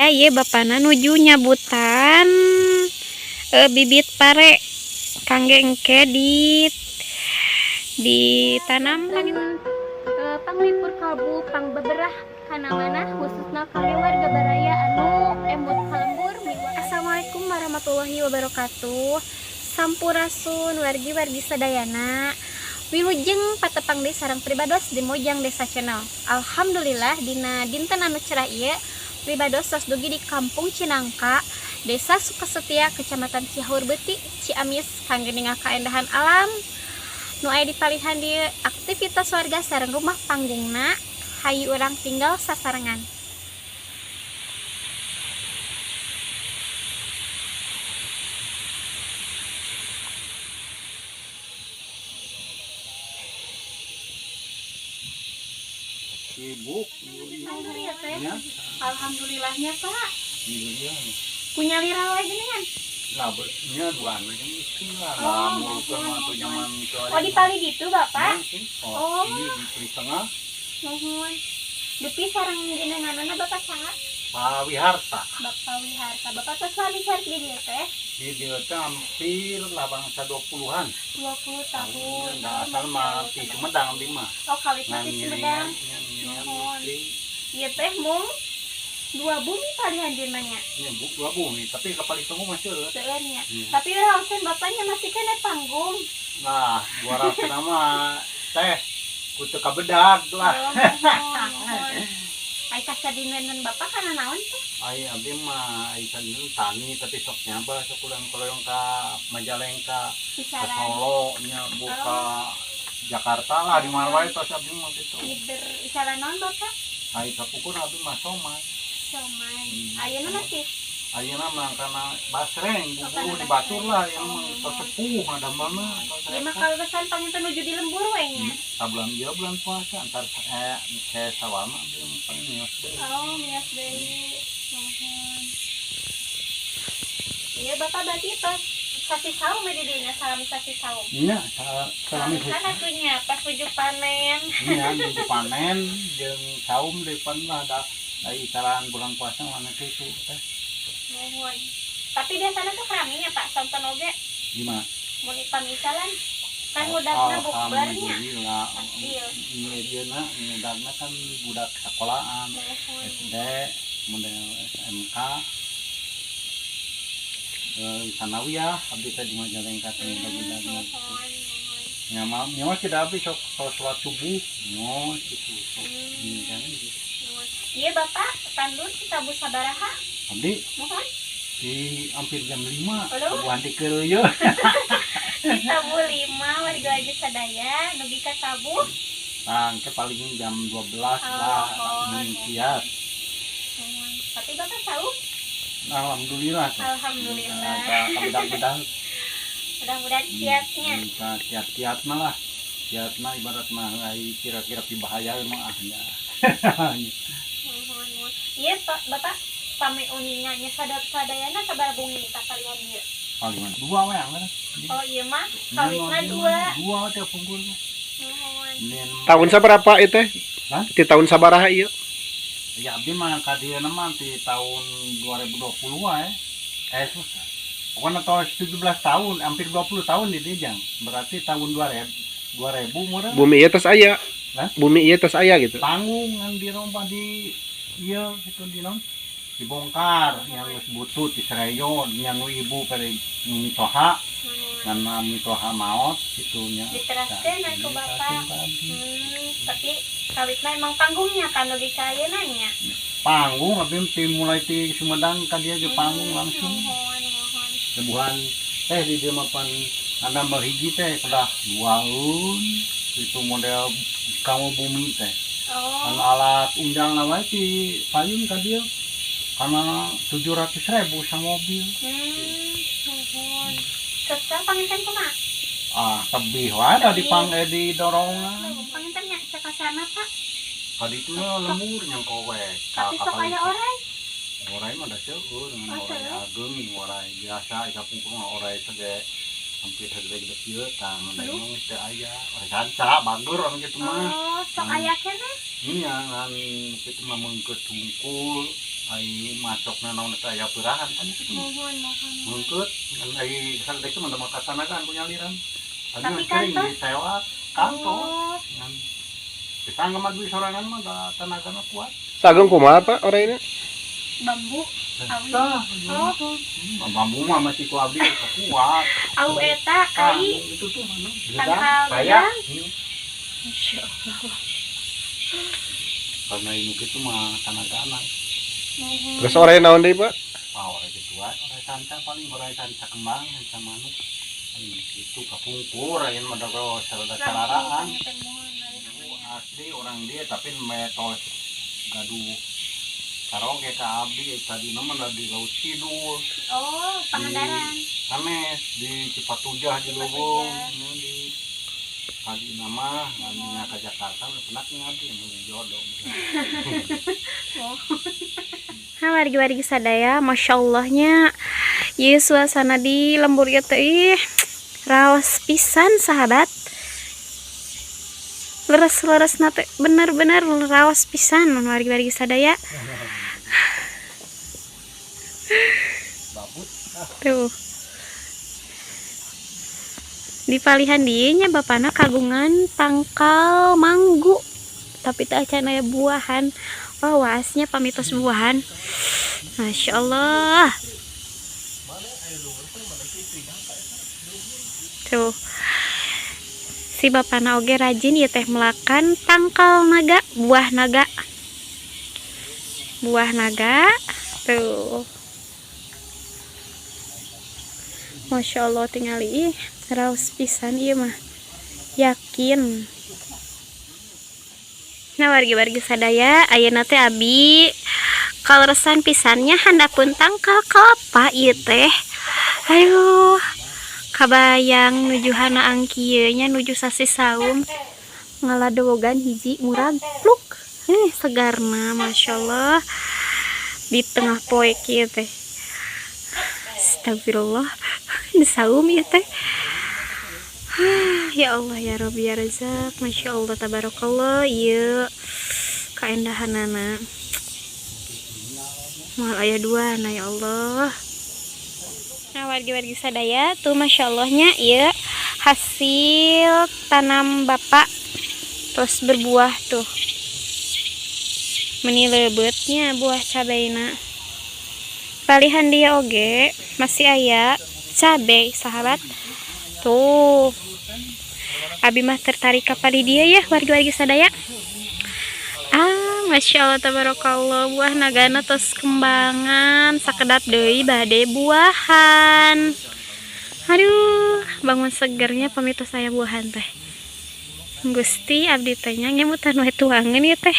Ieu bapana nuju nyabutan bibit pare kangge engke ditanam. Panglipur kalbu, pangbeberah kana manah, khususna kangge warga baraya anu emut ka lembur miwah. Assalamualaikum warahmatullahi wabarakatuh. Sampurasun wargi-wargi sadayana. Wilujeng patepang deui sareng pribados di Mojang Desa Channel. Alhamdulillah, dina dinten anu cerah ieu pribados tos dugi di Kampung Cinangka, Desa Sukasetia, Kecamatan Cihaurbeuti, Ciamis, kangge ningal kaendahan alam nu aya di palihan dieu, aktivitas warga sareng rumah panggungna. Hayu urang tinggal sasarengan. Sibuk. Ya teh. Ya. Alhamdulillahnya, Pak. Iya. Punya lira wae geuningan. Lah, nya duaan we istri lah. Oh, Lah, mau mohon, atau zaman Oh, di pali ditu, Bapak? Oh, Oh. ini di di tengah. Nuhun. Dupi sareng jenenganana Bapak saha? Pak Wiharta. Bapak Wiharta. Bapak tos lami cari di dieu teh? Di dieu teh hampir lah bangsa 20-an. 20 tahun. Nah, asal mah di Sumedang di mah. Oh, kawit mah di Sumedang. Nuhun. Ieu teh mung dua bumi palihan dieu mah nya. Nya bu, dua bumi, tapi kapal itu mah seueur. Seueur nya. Iya. Tapi raoseun bapaknya masih kena panggung. Nah, gua rasa nama teh kutu kabedag lah. Oh, nuhun, nuhun. Ai kasadineun bapak kana naon tuh? Ai abdi mah ai tani, tapi sok nyaba sok ulang koleong ka Majalengka, ke Kisaran. Solo nya, buka Jakarta lah, di mana wae tos abdi mah gitu. Ngider isaran naon, Bapak? Ai kapungkur abdi mah somai. Somai. Hmm. Ayeuna masih? Ayeuna mah kana basreng, Oh, buburu kana di batur lah yang Oh. mah tos sepuh ada mana. Ieu mah kaleresan panginten nuju di lembur we nya. Bulan ieu bulan puasa antar saya sawal mah abdi mah paling mios deui. Oh, mios deui. Nuhun. Iya, Bapak berarti tos sasi saum di dinya, salami sasi saum. Nya, salami. Kan atunya pas nuju panen. Nya nuju panen jeung saum deui pan lah da ai isaran bulan puasa mana kitu teh. Nuhun. Tapi biasanya tuh rame nya, Pak, sonten oge Gimana? Mun pamisalan kan ngudagna bukbernya. Alhamdulillah. Hasil. Ngedieuna ngudagna kan budak sekolahan. Nuhun. SD, model SMK, sanawiyah, abdi teh di Majalengka teh budak-budakna. Nuhun, nuhun. Nya mah nyawa tidak abdi sok sholat subuh, nyos gitu. Sok kan gitu. Nuhun. Iya, Bapak, tandur tabuh sabaraha? Abdi Nuhun. di hampir jam 5. Aduh. Buan dikeureuyeun. Di tabuh 5, warga lagi sadaya, nugi ka tabuh. Nah, engke paling jam 12 lah Oh, mun kiat. Nuhun. Tapi Bapak saum? Alhamdulillah teh. Alhamdulillah. Nah, kabedag-bedag. Mudah-mudahan kiatnya. Bisa kiat-kiat mah lah. Kiat mah ibarat mah ai kira-kira pibahaya mah ah nya. Nuhun, nuhun. Iya, Pak, Bapak pami uninga nya sadar sadayana sabaraha bumi tah kalian ieu? Paling mana? Dua we anggar. Oh, iya mah kawitna dua. Dua teh pungkur. Nuhun. Tahun sabaraha itu teh? Hah? Di tahun sabaraha ieu? Ya abdi mah ka dieu mah di tahun 2020 wae. Susah. Pokoknya tahun 17 tahun, hampir 20 tahun di dieu jang. Berarti tahun 2000 2000 murah. Bumi ieu tos aya. Hah? Bumi ieu tos aya gitu. Panggung di rumah di iya itu di non dibongkar yang geus butut di Sereyo yang nu ibu pada nu mitoha Nuhun. ngan mitoha maot gitu nya. Diteraskeun ku Bapak. Diteraskeun ka abdi. Tapi kawitna emang panggungnya kan dugi ka ayeuna nya. Panggung abdi ti mulai ti Sumedang ka dieu ge panggung langsung. Nuhun, nuhun. Lebuhan teh di dieu mah pan nambah hiji teh kedah duaeun itu model kamu bumi teh. Oh. Kan alat unjang wae ti payun ka dieu karena 700.000 sa mobil. Nuhun. Sesal panginten kumaha? Ah, tebih wae da Tebih. dipang di dorongan. Panginten nya cekasana, Pak. Kadi itu mah lembur nyangko we. Tapi sok aya orai. Orai mah da seueur ngan Oh, orai seueur. ageng, orai biasa kapungkur mah orai sege hampir segede gede kieu tah ngan Aduh. emang teu aya. Orai sanca bager orang kitu mah. Oh, sok aya keneh. Iya, ngan kitu mah meungkeut hungkul. Ai macokna naon teh aya peurahan kan itu. Muhun, muhun. Mungkut ngan ai sadeuk mah mah katanagaan ku nyaliran. Tapi sering kantos? Disewa kantos. Oh, Ngan ditangga mah duit sorangan mah da tenagana kuat. Sagung kumaha, Pak, orayna? Bambu. Awi. Tah, Oh, bambu mah masih ku abdi kuat. Au eta Tah, kai itu tuh mana? Tangkal Saya. gedang. Masya Allah. Karena ini gitu mah tenagana. Muhun. Terus oray naon deui, Pak? Ah, oray gitu wae, oray sanca paling oray sanca kembang, sanca manuk. Paling gitu kapungkur ayeuna mah da sarada cararaan. Asli orang dia tapi metos gaduh karoge ka abdi tadi nama di Laut Kidul. Oh, Pangandaran. Sanes di Cipatujah di Lubung di tadi nama nantinya ke Jakarta udah pernah ngabdi nu jodoh. Ha, wargi-wargi sadaya, Masya Allahnya. Ieu suasana di lembur ieu teh ih, raos pisan, sahabat. Leres-leres teh bener-bener raos pisan, wargi-wargi sadaya. Babut. Tuh. Di palihan dieu nya bapana kagungan tangkal manggu. Tapi teu acan aya buahan. Oh, wasnya pamitos buahan. Masya Allah. Tuh. Si bapana oge rajin ya teh melakan tangkal naga, buah naga. Buah naga. Tuh. Masya Allah, tingali ih, raos pisan ieu mah. Yakin. Nah, wargi-wargi sadaya, ayeuna teh abi kaleresan pisannya handapeun tangkal kelapa ieu teh. Aduh, kabayang nuju hanaang kieu nya, nuju sasi saum ngaladowogan hiji murag pluk. Segarna Masya Allah di tengah poe kieu teh. Astagfirullah, di saum ieu teh. Ya Allah ya Rabbi ya Razak, Masya Allah tabarakallah, ieu kaendahanana. Moal aya dua na ya Allah. Nah, wargi-wargi sadaya tuh Masya Allahnya ieu hasil tanam bapak terus berbuah tuh. Meni leubetnya buah cabaina. Palihan dia oge masih aya cabe, sahabat. Tuh. Abi mah tertarik ka pali dia ya, wargi-wargi sadaya. Ah, Masya Allah tabarakallah, buah nagana tos kembangan sakedap deui bade buahan. Aduh, bangun segernya pamit saya buahan teh. Gusti abdi teh nya ngemutan we tuangeun ieu teh.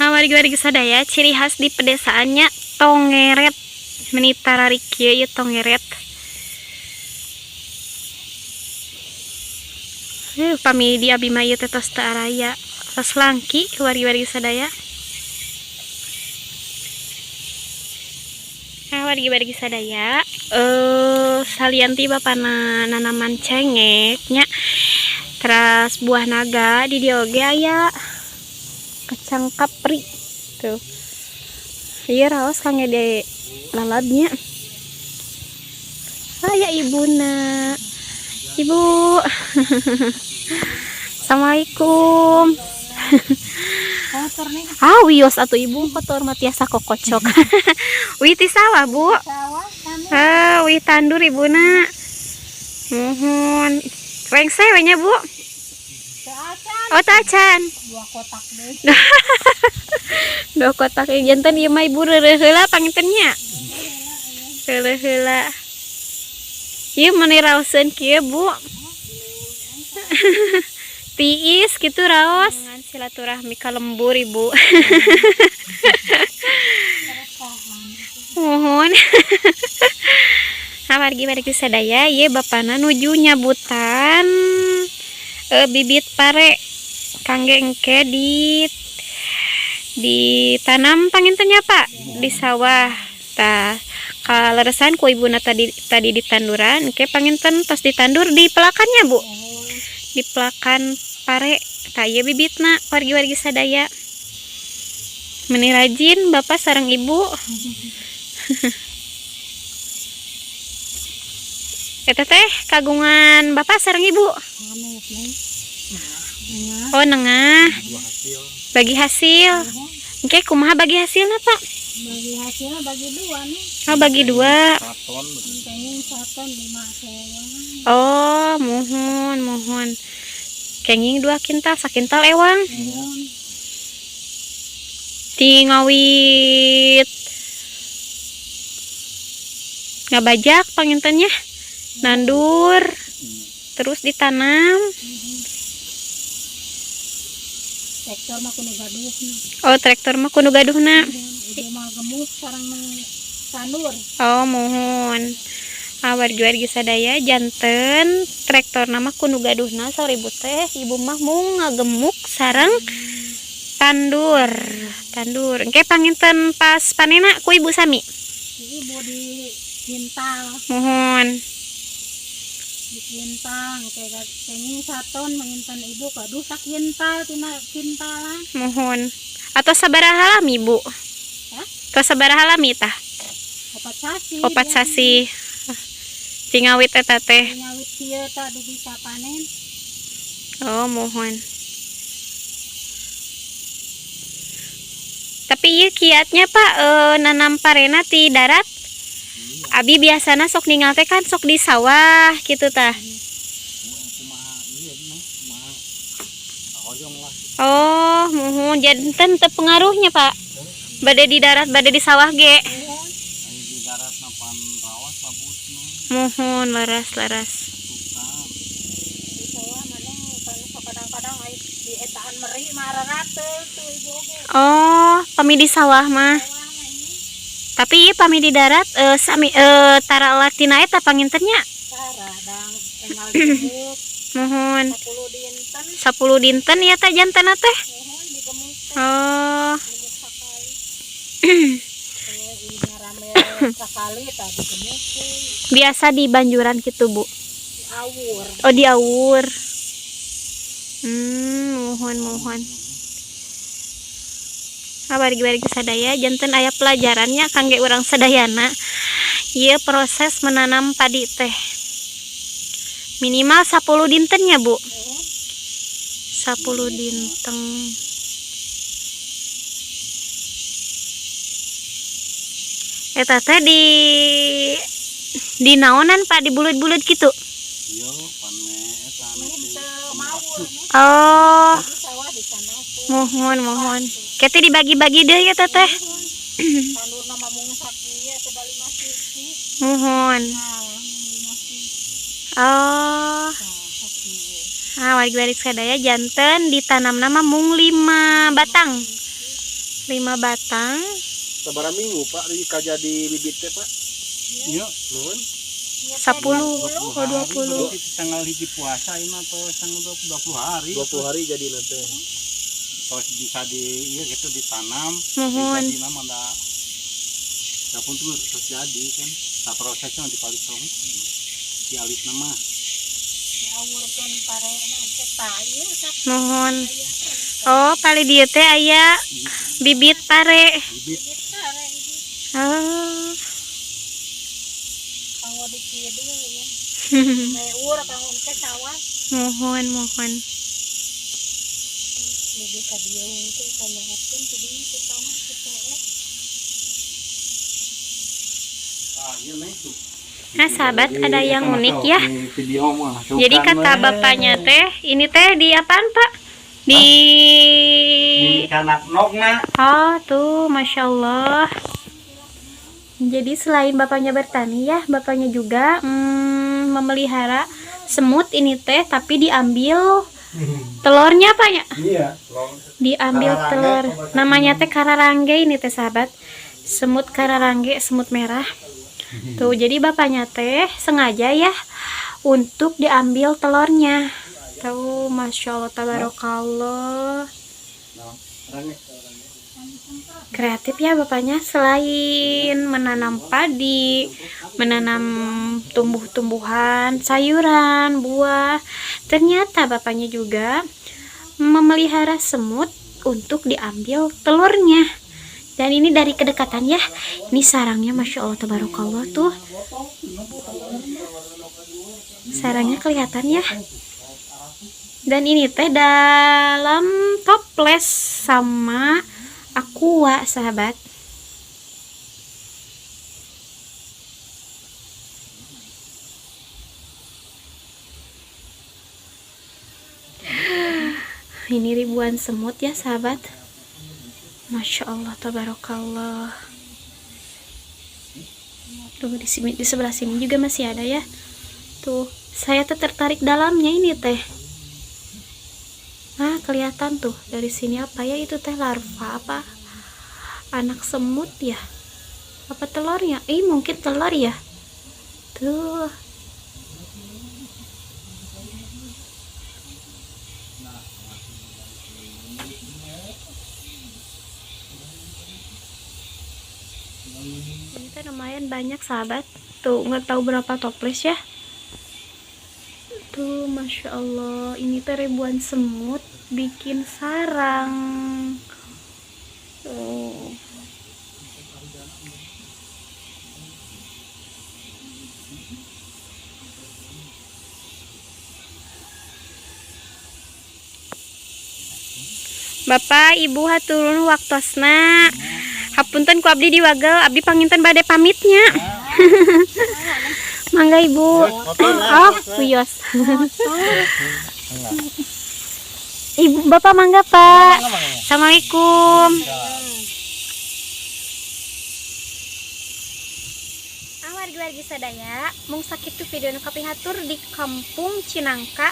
Ha, wargi-wargi sadaya, ciri khas di pedesaannya tongeret. Meni tararik kieu ieu tongeret. Pami di abi mah ieu teh tos teu araya. Tos langki wargi-wargi sadaya. Nah, wargi-wargi sadaya, salian ti bapana nanaman cengek nya. Teras buah naga di dieu oge aya kacang kapri tuh. Ieu raos kangge de lalabnya. Aya ibuna. Ibu. Assalamualaikum. Kotor nih. Ah, wios atuh ibu kotor mah tiasa kokocok. Wih ti sawah, Bu. Sawah kami. Ah, wih tandur ibuna. Muhun. Rengse we nya, Bu. Acan. Oh, tacan. Dua kotak deh. Dua kotak janten ieu mah ibu reureuh heula panginten nya. Reureuh heula. Ieu meuni raoseun kieu, Bu. Tiis gitu raos. Ngan silaturahmi ka lembur, Ibu. Muhun. Nah, wargi-wargi sadaya, ieu bapana nuju nyabutan bibit pare kangge engke ditanam panginten nya, Pak, di sawah. Tah, kaleresan ku ibuna tadi tadi ditanduran engke panginten tos ditandur di pelakannya, Bu. Di pelakan pare. Tah, ieu bibitna, wargi-wargi sadaya. Meni rajin bapak sareng ibu. Eta teh kagungan bapak sareng ibu? Oh, nengah. Dua hasil. Bagi hasil. Oke, kumaha bagi hasilnya, Pak? Bagi hasilnya bagi dua nih. Oh, bagi dua. Saton begitu. Kenging saton 5 sewang. Oh, muhun, muhun. Kenging 2 kintal, sakintal ewang. Ti ngawit ngabajak panginten nya, nandur terus ditanam. Traktor mah ku nu gaduh. Oh, traktor mah ku nu gaduhna. Ibu mah gemuk sareng tandur. Oh, muhun. Ah, wargi-wargi sadaya, janten traktor na mah ku nu gaduhna saur ibu teh, ibu mah mung ngagemuk sareng tandur tandur. Engke panginten pas panena ku ibu sami? Ibu di kintal. Muhun. Di kintal kayak kenging saton panginten ibu gaduh sakintal tina kintalan. Muhun. Atau sabaraha lami, Bu? Hah? Atau sabaraha lami tah? 4 sasi. 4 sasi ti ngawit eta teh. Ngawit kieu tah dugi bisa panen. Oh, muhun. Tapi ieu kiatnya, Pak, nanam parena ti darat. Abi biasana sok ningal teh kan sok di sawah gitu tah. Kumaha iya nih, kumaha hoyong lah. Oh, muhun, janten teu pengaruhnya, Pak. Bade di darat, bade di sawah ge. Aya di darat napan rawas babutna. Muhun, leres leres. Susah. Di sawah mana kan sok kadang-kadang aya di etaan meri mararate tuh ibu oge. Oh, pami di sawah mah. Sawah mah ini. Tapi ieu pami di darat sami tara latina eta panginten nya. Tara dang enggal digemuk. Muhun. 10 dinten. 10 dinten ya teh janten teh. Muhun, digemuk teh. Oh. Gemuk sakali. Ini rame sekali tadi gemuk. Biasa di banjuran gitu, Bu? Awur. Oh, diawur. Muhun muhun. Ah, wargi-wargi sadaya, janten aya pelajarannya kangge urang sadayana. Ieu proses menanam padi teh. Minimal 10 dinten ya, Bu? 10 dinten. Eta teh di naonan, Pak, di bulut-bulut gitu? Iya, pan me eta anu teh. Mawur. Oh, Di sawah di sana. Muhun muhun. Kete dibagi-bagi deh ya teteh. Tandur nama mung sakieu teh 5 siki. Muhun. Nah, 5 siki. Oh. Nah, sakieu. Ah, wargi-wargi sadaya, janten ditanam na mah mung 5 batang. 5 batang. Sabaraha minggu, Pak, di jadi bibit teh, Pak? Iya. Nuhun. 10, oh, 20. Berarti tanggal 1 puasa ini atau tanggal 20 hari. 20 hari jadi nanti. Terus bisa di iya gitu ditanam. Muhun. Jadi nama ada pun tuh terus jadi kan. Nah, prosesnya nanti paling song di alis nama. Diawurkeun parena teh ieu tah. Muhun. Oh, palih dieu teh aya bibit pare. Bibit. Pare ibu. Oh. Kanggo di kieu deui ya. Meur kanggo ke sawah. Muhun muhun. Dugi ka dieu hungkul kanyahokeun ti dieu teh tanah teh teh. Ah, iya nih tuh. Nah, sahabat, ada yang unik ya. Di video mah Jadi kata bapaknya teh, ini teh di apaan, Pak? Di di kanak nokna. Oh, tuh, masya Allah. Jadi selain bapaknya bertani ya, bapaknya juga memelihara semut ini teh, tapi diambil telurnya, Pak ya. Iya. Diambil Kararangge, telur. kalau bahasa Namanya teh kararangge ini teh, sahabat. Semut kararangge, semut merah. Tuh, jadi bapaknya teh sengaja ya untuk diambil telurnya. Tuh, masya Allah, tabarakallah. Kreatif ya bapaknya, selain menanam padi, menanam tumbuh-tumbuhan, sayuran, buah, ternyata bapaknya juga Memelihara semut untuk diambil telurnya. Dan ini dari kedekatan ya. Ini sarangnya, masya Allah, tabarakallah tuh. Sarangnya kelihatan ya. Dan ini teh dalam toples sama aqua, sahabat. Ini ribuan semut ya, sahabat. Masya Allah, tabarakallah. Tuh, di sini, di sebelah sini juga masih ada ya. Tuh, saya tuh tertarik dalamnya ini teh. Nah, kelihatan tuh dari sini apa ya itu teh, larva apa? Anak semut ya? Apa telurnya? Eh, mungkin telur ya. Tuh. Ini teh lumayan banyak, sahabat. Tuh, nggak tahu berapa toples ya. Tuh, masya Allah, ini teh ribuan semut bikin sarang. Tuh. Bapak, Ibu, hatur nuhun waktosna. Hapunten ku abdi diwagel, abdi panginten bade pamit nya. Mangga, Ibu. Oh, wios. Ibu, Bapak, mangga, Pak. Assalamualaikum. Ah, wargi-wargi sadaya, mung sakitu video nu kapihatur di Kampung Cinangka,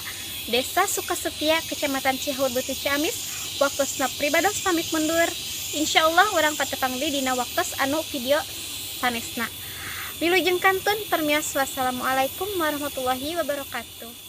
Desa Sukasetia, Kecamatan Cihaurbeuti, Ciamis. Waktosna pribados pamit mundur. Insya Allah urang patepang deui dina waktos anu video sanesna. Wilujeng kantun permios, wassalamualaikum warahmatullahi wabarakatuh.